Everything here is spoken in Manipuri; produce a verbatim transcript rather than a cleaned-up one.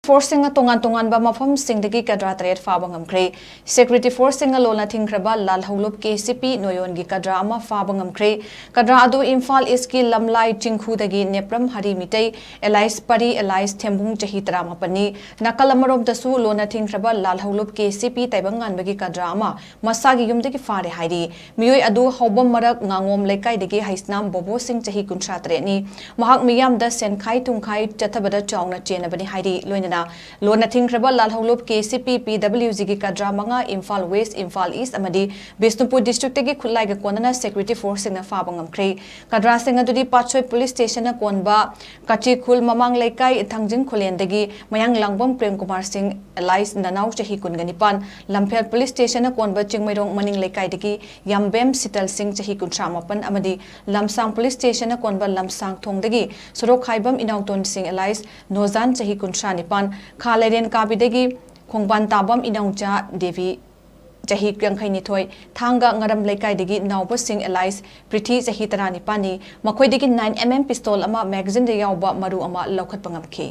ꯐꯣꯔꯁꯁꯤꯡꯅ ꯇꯣꯉꯥꯟ ꯇꯣꯉꯥꯟꯕ ꯃꯐꯝꯁꯤꯡꯗꯒꯤ ꯀꯗ꯭ꯔꯥ ꯇꯔꯦꯠ ꯐꯥꯕ ꯉꯝꯈ꯭ꯔꯦ꯫ ꯁꯦꯀ꯭ꯌꯨꯔꯤꯇꯤ ꯐꯣꯔꯁꯁꯤꯡꯅ ꯂꯣꯟꯅ ꯊꯤꯡꯈ꯭ꯔꯕ ꯂꯥꯜꯍꯧꯂꯨꯞ ꯀꯦ ꯁꯤ ꯄꯤ ꯅꯣꯌꯣꯟꯒꯤ ꯀꯗ꯭ꯔꯥ ꯑꯃ ꯐꯥꯕ ꯉꯝꯈ꯭ꯔꯦ꯫ ꯀꯗ꯭ꯔꯥ ꯑꯗꯨ ꯏꯝꯐꯥꯜ ꯏꯁꯀꯤ ꯂꯝꯂꯥꯏ ꯆꯤꯡꯈꯨꯗꯒꯤ ꯅꯦꯄ꯭ꯔꯝ ꯍꯔꯤ ꯃꯤꯇꯩ ꯑꯦꯂꯥꯏꯁ ꯄꯔꯤ ꯑꯦꯂꯥꯏꯁ ꯊꯦꯝꯕꯨꯡ ꯆꯍꯤ ꯇꯔꯥꯃꯥꯄꯟꯅꯤ꯫ ꯅꯥꯀꯜ ꯑꯃꯔꯣꯝꯗꯁꯨ ꯂꯣꯟꯅ ꯊꯤꯡꯈ꯭ꯔꯕ ꯂꯥꯜꯍꯧꯂꯨꯞ ꯀꯦ ꯁꯤ ꯄꯤ ꯇꯥꯏꯕꯪꯉꯥꯟꯕꯒꯤ ꯀꯗ꯭ꯔꯥ ꯑꯃ ꯃꯁꯥꯒꯤ ꯌꯨꯝꯗꯒꯤ ꯐꯥꯔꯦ ꯍꯥꯏꯔꯤ꯫ ꯃꯤꯑꯣꯏ ꯑꯗꯨ ꯍꯧꯕꯝ ꯃꯔꯛ ꯉꯥꯉꯣꯝ ꯂꯩꯀꯥꯏꯗꯒꯤ ꯍꯩꯁꯅꯥꯝ ꯕꯣꯕꯣ ꯁꯤꯡ ꯆꯍꯤ ꯀꯨꯟꯊ꯭ꯔꯥ ꯇꯔꯦꯠꯅꯤ꯫ ꯃꯍꯥꯛ ꯃꯤꯌꯥꯝꯗ ꯁꯦꯟꯈꯥꯏ ꯊꯨꯝꯈꯥꯏ ꯆꯠꯊꯕꯗ ꯆꯥꯎꯅ ꯆꯦꯟꯅꯕꯅꯤ ꯍꯥꯏꯔꯤ꯫ ꯂꯣꯏꯅꯅ ꯂꯣꯟꯅ ꯊꯤꯡꯈ꯭ꯔꯕ ꯂꯥꯜꯍꯧꯂꯨꯞ ꯀꯦ ꯁꯤ ꯄꯤ ꯄꯤ ꯗꯕ꯭ꯂꯤꯎ ꯖꯤꯒꯤ ꯀꯗ꯭ꯔꯥ ꯃꯉꯥ ꯏꯝꯐꯥꯜ ꯋꯦꯁ, ꯏꯝꯐꯥꯜ ꯏꯁ ꯑꯃꯗꯤ ꯕꯤꯁꯅꯨꯄꯨꯔ ꯗꯤꯁꯇ꯭ꯔꯤꯛꯇꯒꯤ ꯈꯨꯠꯂꯥꯏꯒ ꯀꯣꯟꯅꯅ ꯁꯦꯀ꯭ꯌꯨꯔꯤꯇꯤ ꯐꯣꯔꯁꯁꯤꯡꯅ ꯐꯥꯕ ꯉꯝꯈ꯭ꯔꯦ꯫ ꯀꯗ꯭ꯔꯥꯁꯤꯡ ꯑꯗꯨꯗꯤ ꯄꯥꯠꯁꯣꯏ ꯄꯨꯂꯤꯁ ꯁ꯭ꯇꯦꯁꯟꯅ ꯀꯣꯟꯕ ꯀꯆꯤꯈꯨꯜ ꯃꯃꯥꯡ ꯂꯩꯀꯥꯏ ꯊꯥꯡꯖꯤꯡ ꯈꯨꯂꯦꯟꯗꯒꯤ ꯃꯌꯥꯡ ꯂꯥꯡꯕꯝ ꯄ꯭ꯔꯦꯝ ꯀꯨꯃꯥꯔ ꯁꯤꯡ ꯑꯦꯂꯥꯏꯁ ꯅꯅꯥꯎ ꯆꯍꯤ ꯀꯨꯟꯒ ꯅꯤꯄꯥꯟ, ꯂꯝꯐꯦꯜ ꯄꯨꯂꯤꯁ ꯁ꯭ꯇꯦꯁꯟꯅ ꯀꯣꯟꯕ ꯆꯤꯡꯃꯩꯔꯣꯡ ꯃꯅꯤꯡ ꯂꯩꯀꯥꯏꯗꯒꯤ ꯌꯥꯝꯕꯦꯝ ꯁꯤꯇꯜ ꯁꯤꯡ ꯆꯍꯤ ꯀꯨꯟꯊ꯭ꯔꯥ ꯃꯥꯄꯟ ꯑꯃꯗꯤ ꯂꯝꯁꯥꯡ ꯄꯨꯂꯤꯁ ꯁ꯭ꯇꯦꯁꯟꯅ ꯀꯣꯟꯕ ꯂꯝꯁꯥꯡ ꯊꯣꯡꯗꯒꯤ ꯁꯣꯔꯣꯛꯈꯥꯏꯕꯝ ꯏꯅꯥꯎꯇꯣꯟ ꯁꯤꯡ ꯑꯦꯂꯥꯏꯁ ꯅꯣꯖꯥꯟ ꯆꯍꯤ ꯀꯨꯟꯊ꯭ꯔꯥ ꯅꯤꯄꯥꯟ, ꯈꯥ ꯂꯩꯔꯦꯟ ꯀꯥꯕꯤꯗꯒꯤ ꯈꯣꯡꯕꯥꯟ ꯇꯥꯕꯝ ꯏꯅꯥꯎꯆꯥ ꯗꯦꯕꯤ ꯆꯍꯤ ꯌꯥꯡꯈꯩ ꯅꯤꯊꯣꯏ, ꯊꯥꯡꯒ ꯉꯔꯝ ꯂꯩꯀꯥꯏꯗꯒꯤ ꯅꯥꯎꯕ ꯁꯤꯡ ꯑꯦꯂꯥꯏꯁ ꯄ꯭ꯔꯤꯊꯤ ꯆꯍꯤ ꯇꯔꯥꯅꯤꯄꯥꯟꯅꯤ꯫ ꯃꯈꯣꯏꯗꯒꯤ ꯅꯥꯏꯟ ꯑꯦꯝ ꯑꯦꯝ ꯄꯤꯁꯇꯣꯜ ꯑꯃ ꯃꯦꯒꯥꯖꯤꯟꯗ ꯌꯥꯎꯕ ꯃꯔꯨ ꯑꯃ ꯂꯧꯈꯠꯄ ꯉꯝꯈꯤ꯫